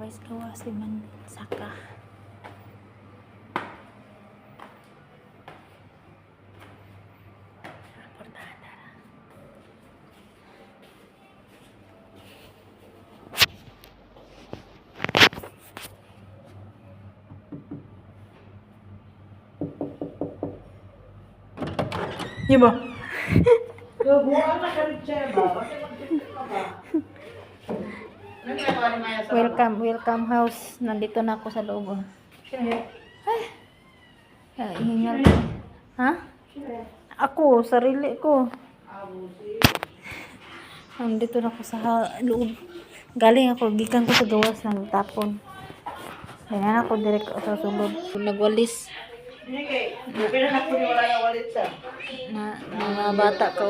Guys, gawas man saka. Portahan dara. Yun ba? Buwan na ka rin siya ba? Bakit mag-check ka ba? Ano ginagawa ni Maya sa baba? Welcome, welcome house. Nandito na ako sa loob. Oh. Ay, ay, hingal. Ha? Ako, sarili ko. Nandito na ako sa loob. Galing ako, gikan ko sa gawas ng tapon. Ganyan ako direct sa sulod. Nagwalis Hindi kay, okay na ako ni wala na walit siya. na mga bata ko.